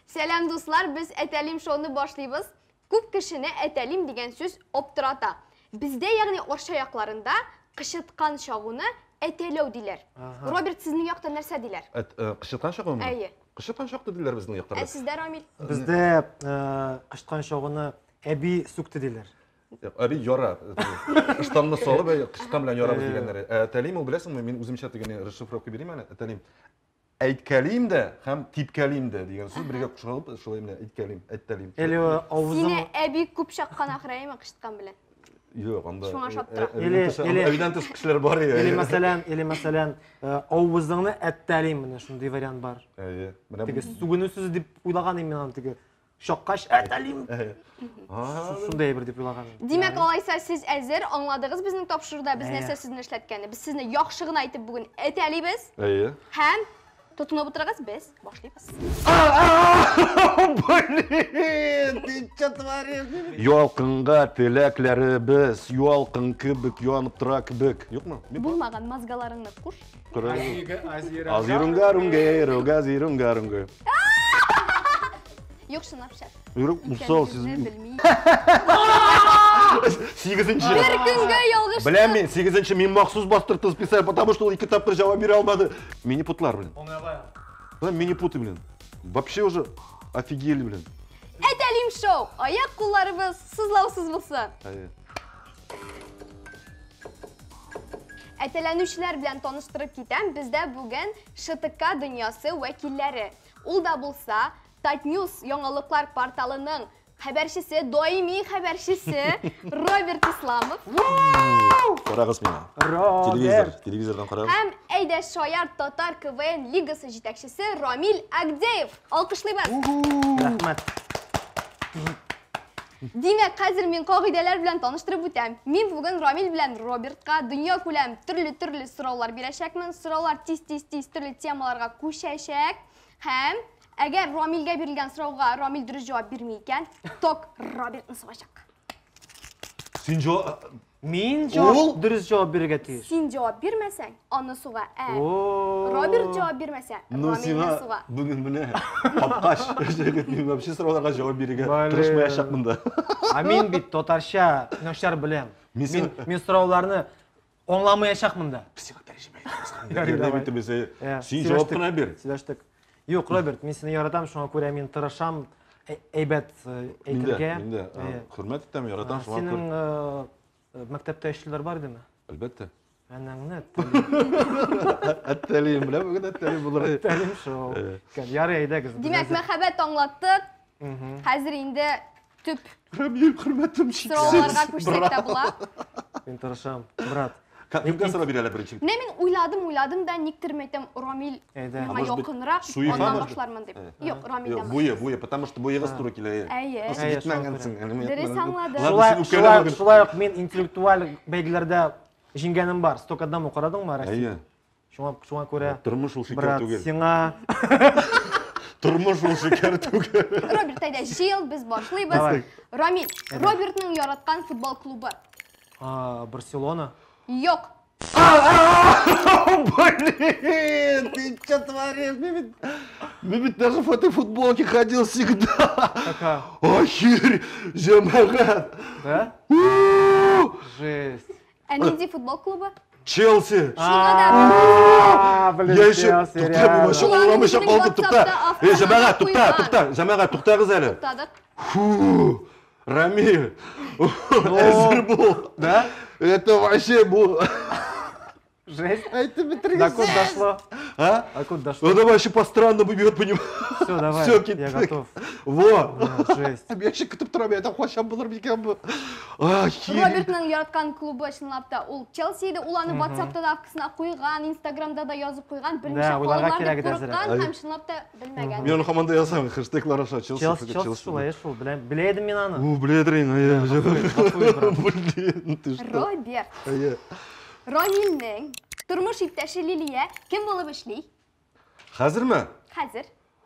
Сәлам, дуслар, без Әтәлим шоуны башлыйбыз. Күп кешене әтәлим дигән сүз аптырата. Бездә, ягъни Арча якларында кычыткан чагуны әтәләү диләр. Роберт, сезнең якта нәрсә диләр? Әт, э, кычыткан чагуны? Әйе. Кычыткан чакты диләр безнең якта. Ә сездә, Рамил? Бездә э, кычыткан чагуны әби сүкте диләр. Әби яра. Ыштанны салып, әй, кычыткан белән ярабыз дигәннәре. Ә тәлим ул беләсеңме, мин үземчә тегене расшифровка бирим әле. Тәлим. Әйткәлим дә һәм типкәлим дә дигән сүз бергә кушылып, шулай менә әйткәлим, әйттәлим. Или авызың Сине әби күп чаккан ахры, әйеме, кычыткан белән? Юк, анда Шуңа ошап тора. Әбидән тыш кешеләр бар Или мәсәлән, или мәсәлән, авызыңны әттәлим, менә шундый вариант бар. Әйе. Менә Теге сүгенү сүзе дип уйлаган идем мин аны теге. Чаккач, әтәлим. Шундый әйбер дип уйлаган. Димәк, алайса сез әзер, аңладыгыз безнең тапшыруда без нәрсә сүзне эшләткәнне. Без сезне яхшы гына итеп бүген әтәлибез. Әйе. Һәм тотынып утырыгыз, без башлыйбыз. Блин, ты что творишь? Ялкынга теләкләребез, ялкын кебек янып тора кебек. Юкмы? Булмаган мозгаларыңны куш. Азирунга, азирунга, рунга. Юк, чынлап шәп. Юрек усал сез. Белми. Сигезенче. Бер көнгә ялгыштык. Беләм мин, сигезенче мин махсус бастырттым специально, потому что ул ике тапкыр җавап бирә алмады. Мини-путлар, блин. Блин, мини-путы, блин. Вообще уже офигели, блин. Әтәлим шоу. Аяк кулларыбыз сызлаусыз булсын. Әйе. Әтәләнүчеләр белән таныштырып китәм. Бездә бүген ШТК дөньясы вәкилләре. Ул да булса Татньюс яңалыклар порталының хәбәрчесе, даими хәбәрчесе Роберт Исламов. Карагыз миңа. Роберт. Телевизор, телевизордан карагыз. Һәм Әйдә Шаяр татар КВН лигасы җитәкчесе Рамил Агдеев. Алкышлыйбыз. Рәхмәт. Димәк, хәзер мин кагыйдәләр белән таныштырып үтәм. Мин бүген Рамил белән Робертка дөнья күләм төрле-төрле сораулар бирәчәкмен. Сораулар тиз-тиз-тиз төрле темаларга күчәчәк. Һәм әгәр Рамилгә бирелгән сорауга Рамил дөрес җавап бирми икән, ток Робертны сугачак. Син җавап Мин җавап дөрес җавап бирергә тиеш. Син җавап бирмәсәң, аны суга. Ә Роберт җавап бирмәсә, Ну, Рамилне сиңа суга. бүген менә капкач. Мин вообще сорауларга җавап бирергә тырышмаячакмын да. Ә мин бит татарча начар беләм. Мин Мин мин сорауларны аңламаячакмын да. Без сиңа тәрҗемә итәбез. Ярый, давай. Итәбез. Ә, Син җавап сөйләштек. кына бир. Сөйләштек. Юк, Роберт, мин сине яратам, шуңа күрә мин тырышам әйбәт Мин дә, әйтергә. мин дә хөрмәт итәм, яратам, шуңа Синең күрә. мәктәптә эшлеләр бар идеме? Әлбәттә. Әнәңне Әттәлим, беләм, бүген әттәлим булыр. әттәлим шул. Ярый, әйдәгез. Димәк, мәхәббәт аңлаттык. Хәзер инде төп Рамил, хөрмәтем чиксез. сорауларга күчсәк тә була. Мин тырышам, брат. Кемгә сорау бирәләр беренче? Менә мин уйладым, уйладым да, никтер мәйтәм, Рамил Әйдә. миңа А может быть, якынрак, Суефа, аннан может быть? башлармын дип. Э. Юк, Рамилдән. Буе, буе, потому что буегыз туры килә. Әйе. Nasıl Әйе, gitmәгәнсең? Дөрес аңладым. Шулай, Ладно, син шулай, үпкәләмә. шулай ук мин интеллектуаль бәйгеләрдә җиңгәнем бар. Сто к одному карадыңмы Россия? Әйе. Шуңа, шуңа күрә, Тормыш ул шикәр брат, түгел. сиңа Тормыш ул шикәр түгел. Роберт, әйдә, җыел, без башлыйбыз. Давай. Рамил, Робертның яраткан футбол клубы. А, Барселона. Юк. Блин, ты что творишь? Мин бит, мин бит даже в этой футболке ходил всегда. Какая? Охерь, җәмәгать. Да? У-у-у! Жесть. Ә нинди футбол клубы? Челси. Шуңа да А, блин, Я еще Челси, тукта, мин реально. вообще Шуларның аңламыйча безнең калдым, тукта. WhatsAppта Эй, җәмәгать, тукта, куйган. тукта, җәмәгать, туктагыз әле. Туктадык. Фу, Рамиль, әзер бул. Да? Это вообще бу. Жесть. Әйтеп бетерегез. Докуда дошло? А? Докуда дошло? Это вообще по-странному бьет, понимаешь? Все, давай, Всё, я киттек. готов. Во. Да, жесть. Мин вообще көтеп торам, я кайчан булыр микән бу? Охереть. Робертның яраткан клубы чынлап та ул Челси иде. Ул аны WhatsAppта да авкасына куйган, Instagramда да язып куйган. Берничә Да, уйларга калырлар кирәк дип иде әзерәк. курыккан һәм чынлап та белмәгән. Мин аны һаман да язам, хэштеглар аша Челси, Челси, Челси шулай, шул. Беләм, белә идем мин аны. У, блин, Гафу ит, брат. Блин, ты что? Роберт. Әйе. Рамилнең тормыш иптәше Лилия кем булып эшли? Хәзерме? Хәзер.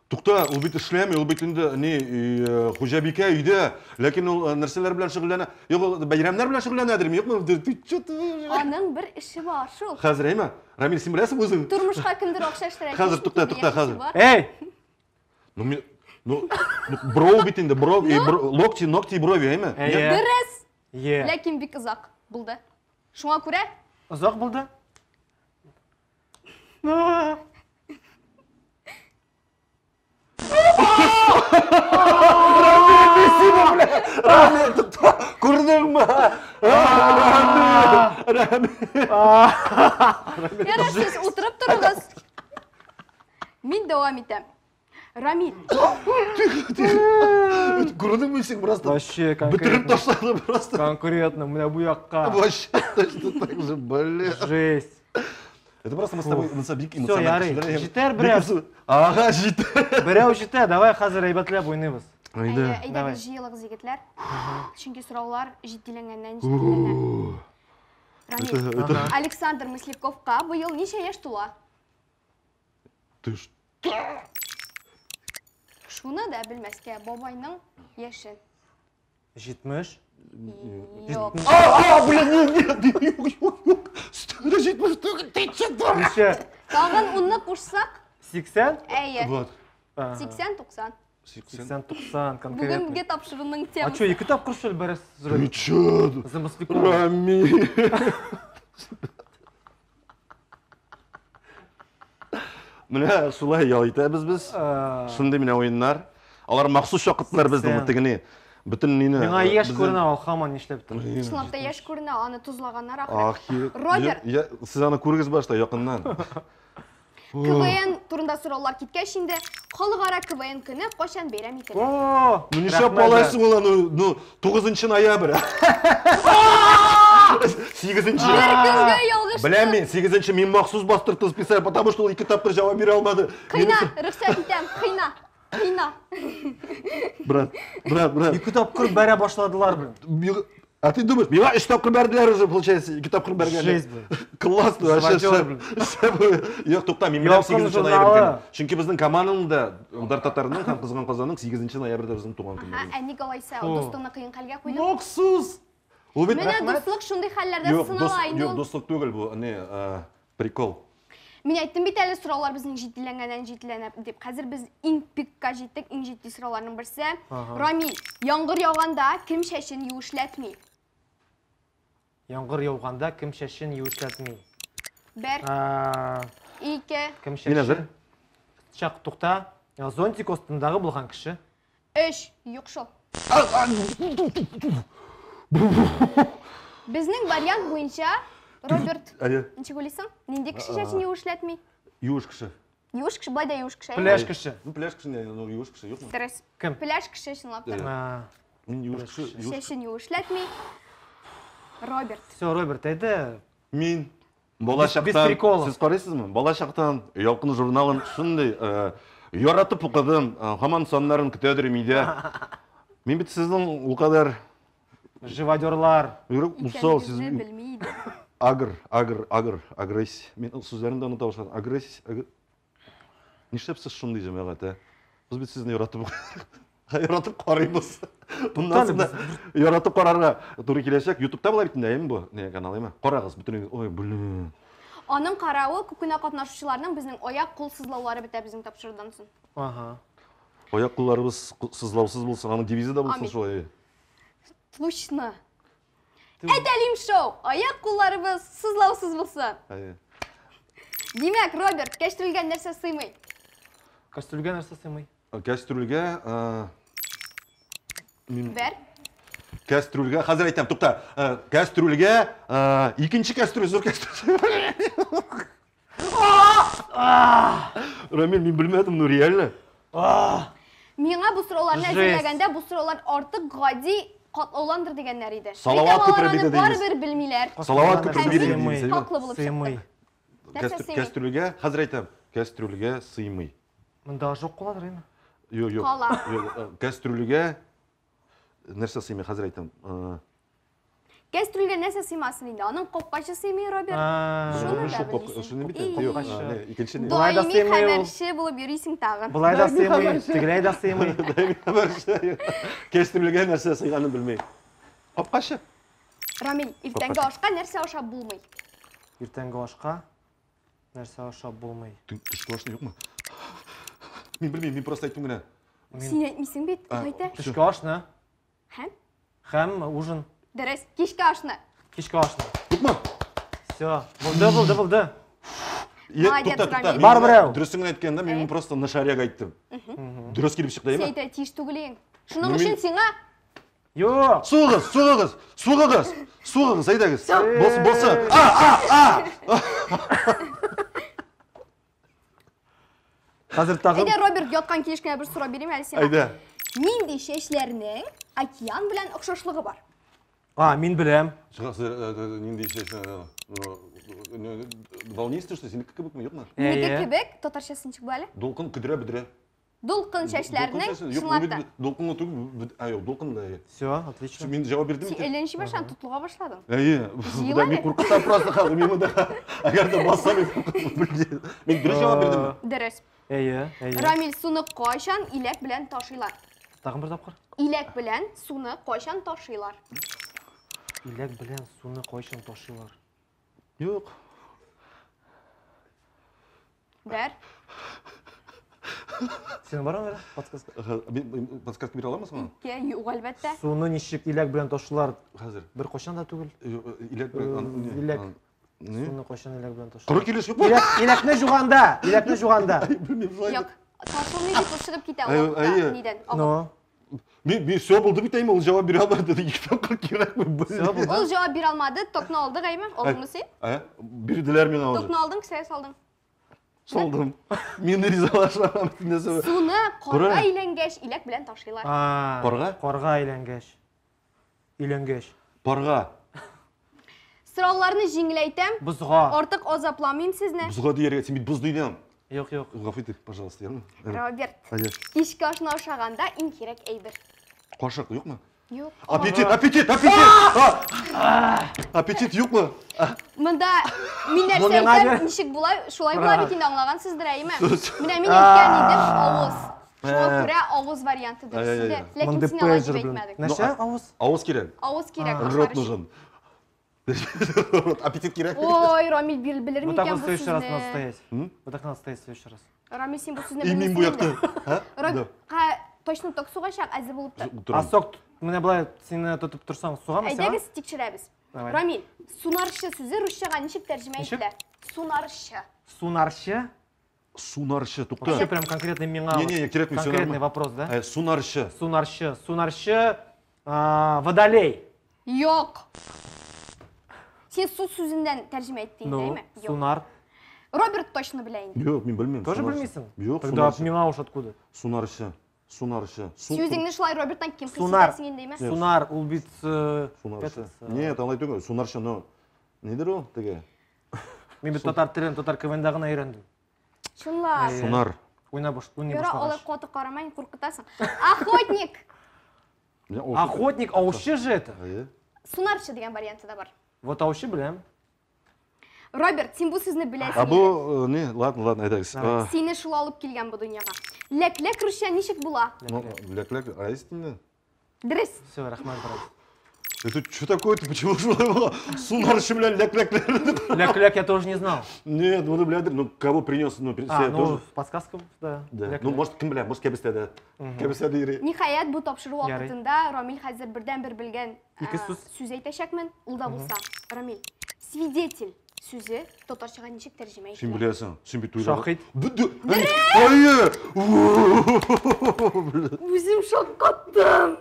Тукта, ул бит эшләми, ул бит инде ни, хуҗабикә өйдә, ләкин ул нәрсәләр белән шөгыльләнә. Юк, ул бәйрәмнәр белән шөгыльләнәдер, юкмы? Ты чё ты? Аның бер эше бар шул. Хәзер, әйме? Рамил, син беләсең үзең? Тормышка кемдер акча эшләргә Хәзер, тиеш тукта, бит, тукта, яшисе хәзер. бар. Эй! Ну, мин... Ну, броу бит инде, броу, локти, ногти, брови, әйме? Әйе. Дөрес, Е. ләкин бик озак булды. Шуңа күрә Озак булды? А. Рамил, тукта, күрдеңме? Рамил, Рамил. Ярар, сез утырып торыгыз. Мин дәвам итәм. Рамил, Күрдеңме син просто? Вообще Бетереп конкретно. ташлады просто. Конкретно, менә бу якка. Вообще точно так же, блин. Жесть. Это просто мы с тобой на бик Всё, эмоциональный ярый. кешеләр. Җитәр Бик бераз. Ага, җитәр. Берәү җитә, давай хәзер әйбәтләп уйныйбыз. Әйдә. Давай. әйдәгез җыелыгыз, егетләр. Чөнки сораулар җитдиләнгәннән җитдиләнә. Рамил, Ага. Александр Масляковка быел ничә яшь тула? Ты что? Шуны да белмәскә, бабайның яше. 70. Юк. А, а, блин, нет, нет, юк, юк, юк. Өстәмдә 70 түгел, ты че дурак? Ничә? Тагын унны кушсак, 80? әйе. Вот. Ага. 80-90. 80. 80, 90 конкретно. Бүгенге тапшыруның А темасы. чё, ике тапкыр шул бәрәс Ты че? За Маслякова. Рамиль. Менә шулай ял итәбез без. А. Шундый менә уеннар. Алар махсус чакырттылар безне 80. тегене. Бөтен нине. Миңа яшь безне- күренә ул һаман нишләп тор. Чынлап та яшь күренә, аны тозлаганнар ахры. Ах, Роберт. Я, сез аны күрегез башта якыннан. КВН турында сораулар киткәч инде, халыкара КВН көне кайчан бәйрәм ителә? О! Ну нишләп алайсың ул аны, ну 9 ноябрь. 8 Бер көнгә ялгыштым. Беләм мин, 8 мин махсус бастырттым специально, потому что ул ике тапкыр җавап бирә алмады. Кыйна, рөхсәт итәм, кыйна. Кыйна. Брат, брат, брат. Ике тапкыр бәрә башладылар, блин. А ты думаешь, миңа өч тапкыр бәрделәр уже, получается, ике тапкыр бәргән. Жесть, блин. Классно, вообще. Живодер, блин. Шәп. Юк, тукта, мин беләм Ялкын 8 ноябрь журналы. көне. Чөнки безнең команданың да, Удар татарының һәм Кызган Казанның 8 ноябрьдә безнең туган Ә, көннәре. ә ник алайса Фу. дустыңны кыен хәлгә куйдың? Махсус. Ул бит Менә дуслык шундый хәлләрдә Юк, сынала дус, инде юк, ул. дуслык түгел бу, не, прикол. Мин әйттем бит әле сораулар безнең җитдиләнгәннән җитдиләнә дип. Хәзер без иң пикка җиттек, иң җитди сорауларның берсе. Ага. Рамил, яңгыр яуганда кем чәчен юешләтми? Яңгыр яуганда кем чәчен юешләтми? Бер, А, ике, Кем Мин чәчен? әзер. Чак тукта. Зонтик астындагы булган кеше. өч, юк шул. Безнең вариант буенча Роберт, Әйе, ничек уйлыйсың? Нинди кеше чәчен юешләтми? юеш кеше. Юеш кеше, былай да юеш кеше. әйе? Пляж кеше. Ну, пляж кеше, не, ну, юеш кеше, юкмы? Дөрес. Кем? Пляж кеше чынлап та. Әйе. А, Мин юеш кеше, юеш. Чәчен юешләтми. Роберт. Все, Роберт, әйдә. Мин бала Без- без чактан, приколов. сез карыйсызмы? Бала чактан Ялкын журналын шундый яратып укыдым, һаман саннарын көтәдер өйдә. Мин бит сезнең ул кадәр Живодерлар. йөрәк усал, сез Икәнегезне белми идем. агр, агр, агр, агрессия. Мин ул сүзләрен дә оныта башладым. Агрессия, агр... Нишләп сез шундый җәмәгать, ә? Без бит сезне яратып яратып карыйбыз. Bundan Тукта соң да яратып карарга туры киләчәк. YouTube'та була бит инде, әйеме бу? Не канал, әйеме? Карагыз, бөтен Ой, блин. Аның каравы күп кенә катнашучыларның безнең аяк кул сызлаулары бетә безнең тапшырудан соң. Ага. Аяк кулларыбыз сызлаусыз булсын, аның девизы да булсын Амин. шулай. Точно. Әтәлим шоу, аяк кулларыбыз сызлаусыз булсын. Әйе. Димәк, Роберт, кәчтүлгә нәрсә сыймый? Кастрюльгә нәрсә сыймый? Кәстрүлгә, мин Бер, кәстрүлгә, хәзер әйтәм, тукта. Кәстрүлгә, икенче кәстрүл, зур кәстрүл. Рамил, мин белмәдем, ну реально. Миңа бу сорауларны Жесть. әзерләгәндә бу сораулар артык гади катлауландыр дигәннәр иде. Салават Ләкин күпере алар аны бит дибез. барыбер белмиләр. Салават Кәстрүлгә күпере Һәм бит мин дибез, әйме? хаклы булып Сыймый. чыктык. Нәрсә сыймый? Кәстрүлгә, хәзер әйтәм, кәстрүлгә сыймый. Монда ожог каладыр инде. Юк, юк. Кала. Юк, Кәстрүлгә нәрсә сыймый, хәзер әйтәм. Кәстрүлгә нәрсә сыймасын инде? Аның капкачы сыймый, Роберт. А, Шуны да Шул кап- белмисең. Шуны бит. И. Юк, Капкачы. не, икенче не. Болай да Даими сыймый ул. хәбәрче булып йөрисең тагын. Болай да сыймый, тегеләй дә сыймый. Даими хәбәрче. Кәстрүлгә нәрсә сыйганын белмей. Капкачы. Рамил, иртәнге ашка нәрсә ашап булмый? Иртәнге ашка нәрсә ашап булмый? Төшке ашны юкмы? Мин белмим, мин просто әйттем генә. Син әйтмисең бит, әйтә. Төшке ашны. Һәм? Һәм ужин. Дөрес, кичке ашны. Кичке ашны. Юкмы? Все, булды, булды, булды. Молодец, Тукта, тукта. Рамиль. Бар берәү. Дөресен генә әйткәндә, мин просто на шаряк әйттем. Дөрес килеп чыкты, Син әйме? әйтә тиеш түгел идең. Шуның Ну, өчен мин- сиңа Юк. Сугыгыз, сугыгыз, сугыгыз, сугыгыз, әйдәгез. Бос, босы. А, а, а! Хәзер тагын. Әйдә, Роберт, яткан килеш кенә бер сорау бирим әле сиңа. Әйдә. Нинди чәчләрнең океан белән охшашлыгы бар? А, мин беләм. Чыгасы нинди чәч? Волнистый, что синеке кебекме, юкмы? Минеке Әйе. кебек, татарчасы ничек була әле? Дулкын көдрә бөдрә. Дулкын чәчләрнең, чынлап та. Дулкынлы түгел, а юк, дулкын да. Все, отлично. Мин җавап бирдем Син икән. әллә ничек башлан тотлыга башладың. Әйе, Җыела да мин әле. куркыта просто хәзер мин монда. Әгәр дә бассам, мин куркытып, Мин дөрес җавап бирдемме? Дөрес. Әйе, әйе. Рамил, суны кайчан иләк белән ташыйлар? Тагын бер тапкыр. Иләк белән суны кайчан ташыйлар? Иләк белән суны кайчан ташыйлар? Юк. Бер. Синең бармы әле подсказка? Подсказка бирә аламсыңмы? Ике, юк, әлбәттә. Суны ничек иләк белән ташыйлар? Хәзер. Бер кайчан да түгел. Иләк белән. Иләк. Не? Суны кайчан иләк белән ташыйлар? Коры килеш юкмы? Иләк, иләкне жуганда, иләкне жуганда. Белмим, шулай. Юк. Ташылмый дип ул чыгып китә Әйе, ул вакытта әйе. нидән? Агып. Ну, Мин мин все булды бит әйме, ул җавап бирә алмады. Ике тапкыр кирәкме? Все булды. Ул җавап бирә алмады, токны алдык, әйме? Алдыңмы син? Ә, бирделәр миңа уже. Токны алдың, кесәгә салдың. Салдым. Мин ризалашам. Нәрсә? Суны карга Күрә. әйләнгәч, иләк белән ташыйлар. А, Карга? Карга әйләнгәч. Өйләнгәч. Парга. Сорауларны җиңеләйтәм. Бозга. Артык азапламыйм сезне. Бозга дияргә, син бит боз дидең. Юк, юк. Гафу итегез, пожалуйста, ярмы? Роберт, Әйе. кичке ашны ашаганда иң кирәк әйбер. Кашык юкмы? Юк. Аппетит, аппетит, аппетит! Аппетит юкмы? Монда мин Бу нәрсә миңа әйтәм, бир. ничек була, шулай була бит инде, аңлагансыздыр, әйеме? Менә мин әйткән идем, авыз. Шуңа күрә авыз варианты дөрес Ай-яй-яй. иде. Ләкин Мондый син алай дип пейджер белән. әйтмәдең. Нәрсә авыз? Авыз кирәк. Авыз кирәк Рот ашар өчен. нужен. Рот, аппетит кирәк. Ой, Рамил белер Вот так микән вот в бу следующий раз надо сүзне? стоять. Вот так надо стоять в следующий раз. Рамил, син бу сүзне И мин бу белмисең якта. инде. Һа? Рам- Ка- точно ток сугачак, әзер булып тор. А сок менә болай сине тотып торсаң сугамы сиңа? Әйдәгез тикшерәбез. Давай. Рамил, сунарчы сүзе русчага ничек тәрҗемә Ничек? ителә? Сунарчы. Сунарчы? Сунарчы, тукта. Вообще прям конкретный миңа. Не, не, кирәкми, всё Конкретный нормально. вопрос, да? Сунарчы. Сунарчы. Сунарчы, водолей. Юк. Син су сүзеннән тәрҗемә иттең, Ну, әйме? Юк. сунар. Роберт точно белә инде. Юк, мин белмим. Тоже Сунарчы. белмисең? Юк, Тогда сунарчы. миңа уж откуда? Сунарчы. Сунарчы. Сүзеңне шулай Роберттан ким хис Сунар. итәсең инде, әйме? Сунар, ул бит Сунарчы. этот, Нет, алай түгел. Сунарчы, но нидер ул теге? Мин бит татар телен, татар КВНда гына өйрәндем. Чынлап. Әйе. Сунар. Уйнап баш, уйный Яра, алай башлагач. каты карамай, куркытасың. Охотник. Охотник, аучы же это. Әйе. Сунарчы дигән варианты да бар. Вот аучы беләм. Роберт, син бу сүзне беләсең. А бу не, ладно, ладно, әйдәгез. Давай. Сине шул алып килгән бу дөньяга. Ләк-ләк русча ничек була? Ну, ләк-ләк, айс инде. Дөрес. Все, рәхмәт, брат. Это что такое-то? Почему шулай була? Сунарчы белән ләк-ләкләр. Ляк-ляк я тоже не знал. Нет, ну, блядь, ну, кого принес, ну, А, себе ну, тоже. подсказка, да. Да. Ляк-ляк. Ну, может, кем белә, может, кәбестә дә. Кәбестә дә йөри. Ниһаять, бу тапшыру Ярый. вакытында Рамил хәзер бердән-бер белгән Ике сүз. сүз әйтәчәкмен. Ул да булса, Рамил, свидетель сүзе татарчага ничек тәрҗемә Син ителә? беләсең, син бит уйладың. Шахид. Әйе. Үзем шаккаттым.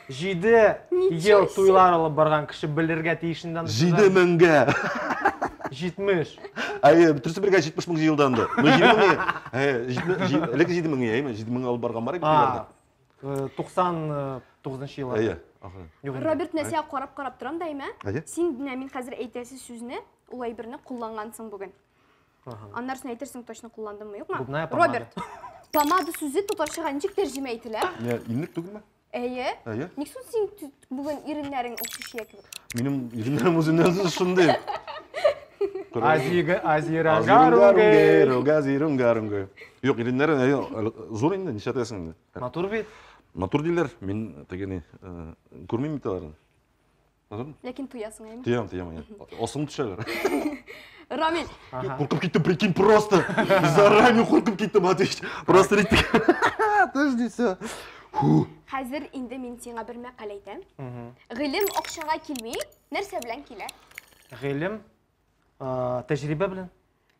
Җиде Ничего ел себе. туйлар алып барган кеше белергә тиешеннән 7 меңгә. 70. Әйе, төрсе бергә 70 мең җыелданды. Ну, 7 мең. Әйе, элек 7 мең, әйеме? 7 мең алып барган бар иде А, туйларда. 99 елларда. Әйе. Ахыры. Юк инде. Роберт, нәрсәгә карап-карап торам да, әйме? Әйе. Син менә мин хәзер әйтәсе сүзне, ул әйберне куллангансың бүген. Ага. Аннары син әйтерсең, точно кулландыммы, юкмы? Губная помада. Роберт, помада сүзе татарчага ничек тәрҗемә ителә? Не, иннек түгелме? Әйе. Әйе. Ник соң син бүген иреннәрең укшышия кебек? Минем иреннәрем үзеннән шундый. Азига, азирангарунге. Азирунгарунге. Юк, иреннәре әйе, зур инде, нишләтәсең инде? Матур бит. Матур диләр. Мин теге ни, күрмим бит аларны. Матурмы? Ләкин тоясың, әйеме? Тоям, тоям. Асылынып төшәләр. Рамил, Ага. Куркып киттем, прикинь, просто. Заранее куркып киттем, отвечаю. Просто Подожди, все. Хәзер инде мин сиңа бер мәкаль әйтәм. Гыйлем акчага килми, нәрсә белән килә? Гыйлем тәҗрибә белән.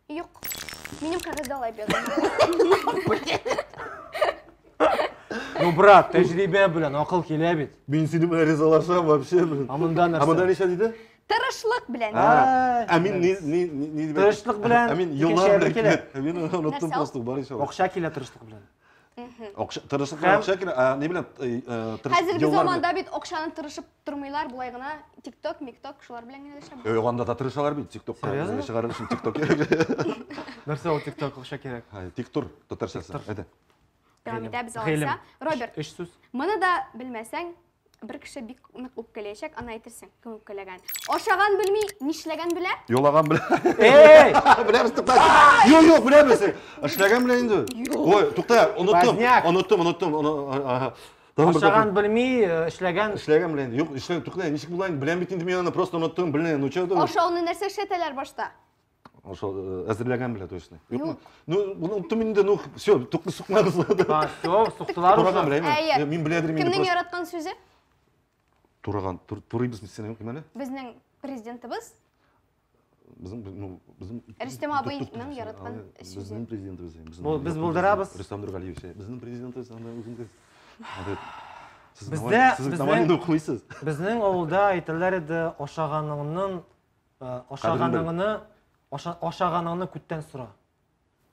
Юк. Минем кәгазьдә алай язылган. Ну, брат, тәҗрибә белән акыл килә бит. Мин синең белән ризалашам вообще, блин. А монда нәрсә? А монда ничә диде? Тырышлык белән. Ә мин ни ни ни ни дип Тырышлык белән Ә мин икенче еллар әйбер белән килә. килә. Ә мин оныттым Нәрсә ул? просто, бар иншалла. Акча килә тырышлык белән. Акча тырышлык белән Һәм- акча килә. Ә ни белән тырыш Хәзерге еллар белән. заманда бит акчаны тырышып тормыйлар, болай гына TikTok, MikTok шулар белән генә эшләп. Юк, анда да тырышалар бит, TikTokка Серьезно? чыгарыр өчен TikTok кирәк. Нәрсә ул TikTok акча кирәк? Һай, Тик тор, татарчасы. Әйдә. Дәвам итәбез Гыйлем. алайса. Роберт, Өч сүз. моны да белмәсәң, бер кеше бик нык үпкәләячәк, аны әйтерсең, кем үпкәләгән. Ашаган белми, нишләгән белә? Юлаган белән. Эй! Беләбез, тукта. Юк, юк, беләбез. Эшләгән белән инде. Ой, тукта, оныттым. Поздняк. Оныттым, оныттым. Ага. Тагын бер Ашаган тапкыр. белми, эшләгән. Эшләгән белән инде. Юк, эшләгән, тукта, ничек була инде? Беләм бит инде мин аны, просто оныттым, блин, ну чё ты? Ашауны нәрсә эшләтәләр башта? Ошо әзерләгән белә точно. Юкмы? Юк. Ну, моны оныттым инде, ну, все, тукны сукмагыз. А, все, суктылар Тураган уже. беләме? Әйе. Мин беләдер инде. Кемнең просто. яраткан сүзе? Тураган, турыйбыз мин сине, юк әле? Безнең президентыбыз Безнең, ну, безнең Рөстәм абыйның яраткан сүзе. Безнең президентыбыз. Безнең Бу- без булдырабыз. Рөстәм Нургалиевич, безнең президентыбыз, анда үзеңдә. Сез Бездә- сез безнең- Навальныйны укымыйсыз. Безнең авылда әйтәләр иде, ашаганыңның, ашаганыңны, ашаганыңны күттән сора.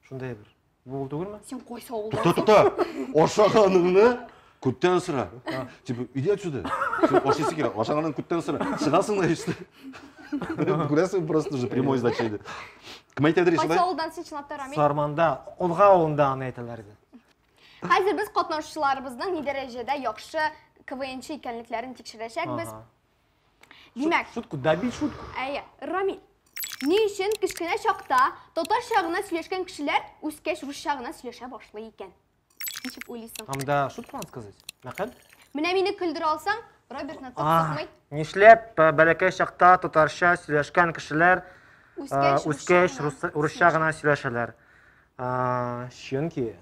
Шундай бер. Бу ул түгелме? Син кайсы авылда? Тукта, тукта. Ашаганыңны күттән сора. Типа, иди отсюда. Син ашыйсы килә, ашаганыңны күттән сора. Чыгасың да işte. Күрәсең, просто уже прямое значение. Кем әйтәдер Кайсы шулай? авылдан син чынлап та, Рамил? Сарманда, Олга авылында аны әйтәләр иде. Хәзер без катнашучыларыбызның ни дәрәҗәдә яхшы КВНчы икәнлекләрен тикшерәчәкбез. Ага. Димәк, Шутку, добить шутку. әйе, Рамил. Ни өчен кечкенә чакта татарча гына сөйләшкән кешеләр үскәч русча гына сөйләшә башлый икән? Ничек уйлыйсың? Анда шутку надо сказать. Мәкаль? Менә мине көлдерә алсаң, Робертны ток сукмый. Нишләп бәләкәй чакта татарча сөйләшкән кешеләр Үскәч үскәч русча гына сөйләшәләр? Чөнки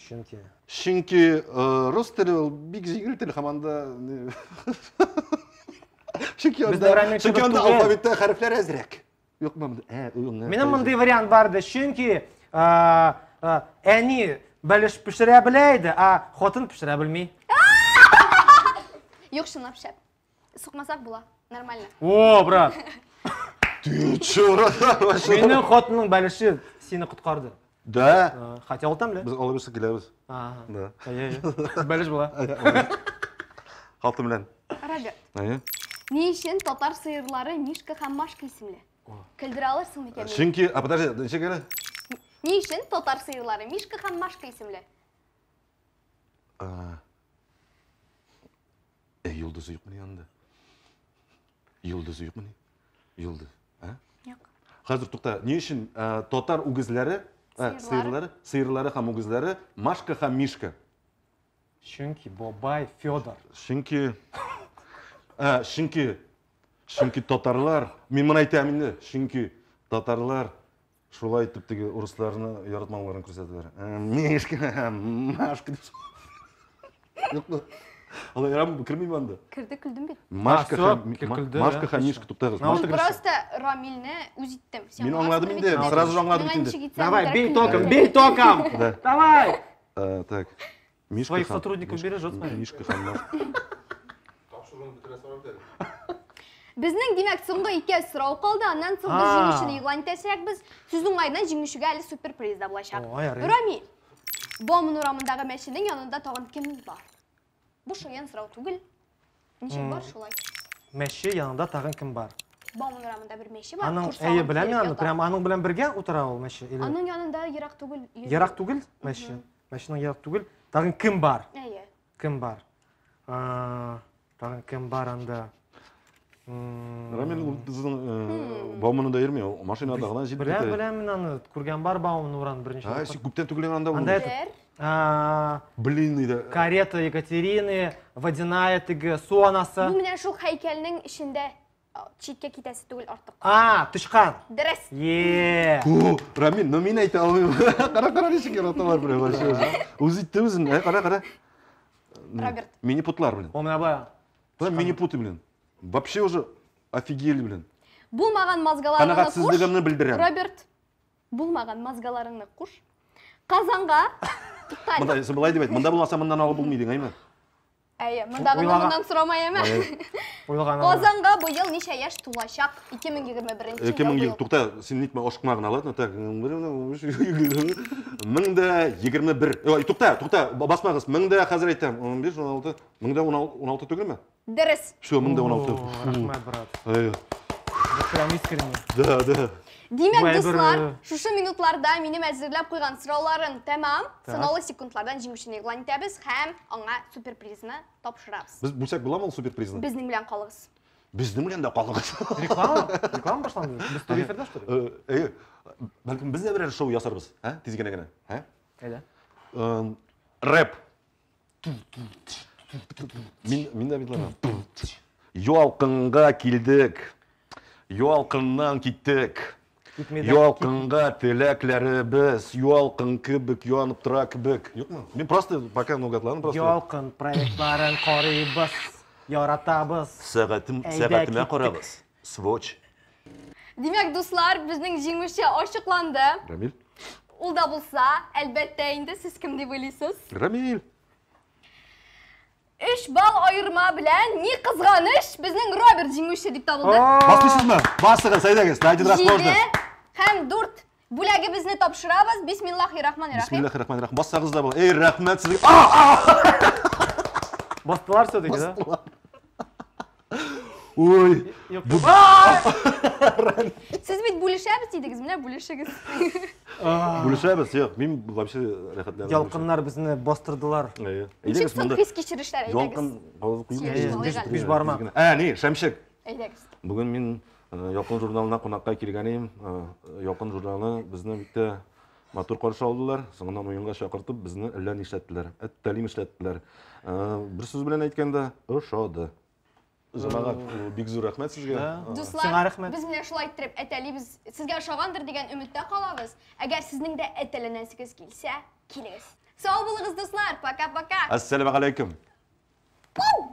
чөнки Чөнки рус теле ул бик җиңел тел һәм анда Чөнки Бездә анда Рамил чөнки кебек анда түгел. алфавитта хәрефләр әзрәк. Юкмы монда? Минем мондый вариант бар иде, чөнки әни бәлеш пешерә белә иде, а хатын пешерә белми. Юк, чынлап шәп. Сукмасак була. Нормально. О, брат, Ты чё, брат? Вообще. минем хатынның бәлеше сине коткарды. Да. Хотя ул тәмле. Без алып киләбез. Ага. Да. Әйе, әйе. Бәлеш була. Хатын белән. Роберт, Әйе. ни өчен татар сыерлары Мишка һәм Машка исемле? Көлдерә алырсың микән мине? Чөнки, а подожди, ничек әле? Ни өчен татар сыерлары Мишка һәм Машка исемле? Йолдызы юкмыни анда? Йолдызы юкмыни? Йолдыз. А? Юк. Хәзер тукта, ни өчен татар үгезләре, Сыерлары. сыерлары, сыерлары һәм үгезләре Машка һәм Мишка? Чөнки бабай Федор. Чөнки чөнки чөнки татарлар, мин моны әйтәм инде, чөнки татарлар шулай итеп теге урысларны яратмауларын күрсәтәләр. Мишка, Машка дип. Юкмы? Алай ярам кермиме анда? Керде, көлдем бит. Машка всё, һәм көлде, Машка да, һәм Мишка туктагыз. На Мин отыгрыш. просто Рамилне үз иттем. Син Мин аңласың аңладым бит инде, инде. сразу же аңладым Миңа инде. ничек итсәң, Давай, дә бей көлдем. током, бей током! Да. Давай! Так. Мишка Своих һәм- сотрудников Мишка- бережет, смотри. Мишка һәм Машка. Безнең, димәк, соңгы ике сорау калды. Аннан соң без җиңүчене игълан итәчәкбез. Сүз уңаеннан җиңүчегә әле супер приз да булачак. Ой, ярый. Рамил, Бауман урамындагы мәченең янында тагын кем бар? Бу шаян сорау түгел. Ничек бар шулай? Мәче янында тагын кем бар? Бауман урамында бер мәче бар. Аның, корсагын әйе, беләм киереп мин аны, ята. прям аның белән бергә утыра ул мәче. Или Аның янында ерак түгел. йөри. Ерак түгел мәче. Мәченең ерак түгел. Тагын кем бар? Әйе. Кем бар? Тагын кем бар анда? Рамил ул безнең Бауманында йөрми, ул машинада гына җитеп Беләм, китә. беләм мин аны. Күргән бар Бауман урамын берничә А, тапкыр. син күптән түгел анда Анда булдың. этот, Бер. Блин, иде. Карета Екатерины, водяная теге, су анасы. Бу менә шул һәйкәлнең эчендә. Читкә китәсе түгел артык. А, тычкан. Дөрес. Е. О, Рамил, ну мин әйтә алмыйм. Кара, кара, ничек яраталар белән вообще. Үз итте үзен. Ә, кара, кара. Роберт. Мини-путлар, блин. О, менә бая. Прям мини-путы, блин. Вообще уже офигели, блин. Булмаган мозгаларыңны куш. Канәгатьсезлегемне белдерәм. Роберт, булмаган мозгаларыңны куш. Казанга туктале. Монда син болай дип әйт. Монда булмаса моннан алып булмый дигән, әйме? Әйе, мондагыны Уйлага- моннан сорамай, әйме? Уйлаган. Казанга быел ничә яшь тулачак? 2021 ел 2000 быел. Тукта, син нитмә ашыкма гына, ладно? Так, 1021. Ой, тукта, тукта, басмагыз. 1000 хәзер әйтәм. 15, 16, 1016 түгелме? Дөрес. Все, 1016. Рәхмәт, брат. Ай, Бу прям искренне. Да, да. Димәк, Бу әйбер, дуслар, э, шушы минутларда минем әзерләп куйган сорауларым тәмам. Так. Санаулы секундлардан җиңүчене игълан итәбез һәм аңа суперпризны тапшырабыз. Без бүлсәк буламы ул суперпризны? Безнең белән калыгыз. Безнең белән дә калыгыз. Реклама? Реклама башланды. Без туры эфирда, что ли? Э, э, бәлкем без дә берәр шоу ясарбыз, ә? Тиз генә генә, ә? Әйдә. Рэп. Мин мин дә бит лара. Ялкынга килдек. Ялкыннан киттек. Китмәде. Ялкынга теләкләребез, ялкын кебек янып тора кебек. Юкмы? Мин просто пока наугад просто. Ялкын проектларын карыйбыз, яратабыз. Сәгатем, Әйдә, сәгатемә киттек. карагыз. Сводч. Димәк, дуслар, безнең җиңүче ачыкланды. Рамил. Ул да булса, әлбәттә инде сез кем дип уйлыйсыз? Рамил. 3 балл аерма белән, ни кызганыч, безнең Роберт җиңүче дип табылды. Басмыйсызмы? Басыгыз, әйдәгез. На один раз можно. 7 һәм 4 бүләгебезне тапшырабыз. Бисмиллахи-рахмани-рахим. Бисмиллахи-рахмани-рахим. Бассагыз да була. Эй, рәхмәт сезгә. А, а! Бастылар все-таки, да? Ой. Юк. Сез бит бүлешәбез дидегез, менә бүлешегез. Бүлешәбез, юк, мин вообще рәхәтләнеп. Ялкыннар безне бастырдылар. Әйе. Ничек Әйдәгез соң монда. хис кичерешләр, әйдәгез. Ялкын кабызып куймый. Сөйләшеп алыйк әле. Биш бармак. Ә, ни, Шәмшек. Әйдәгез. Бүген мин Ялкын журналына кунакка килгән идем. Ялкын журналы безне бик тә матур каршы алдылар. Соңыннан уенга чакыртып, безне әллә нишләттеләр. Әттәлим эшләттеләр. Бер сүз белән әйткәндә, ошады. Җәмәгать, бик зур рәхмәт сезгә. Да. Дуслар, Сиңа рәхмәт. без менә шулай иттереп әтәлибез. Сезгә ошагандыр дигән өметтә калабыз. Әгәр сезнең дә әтәләнәсегез килсә, килегез. Сау булыгыз, дуслар. Пока-пока. Ассаламу алейкум. Пау!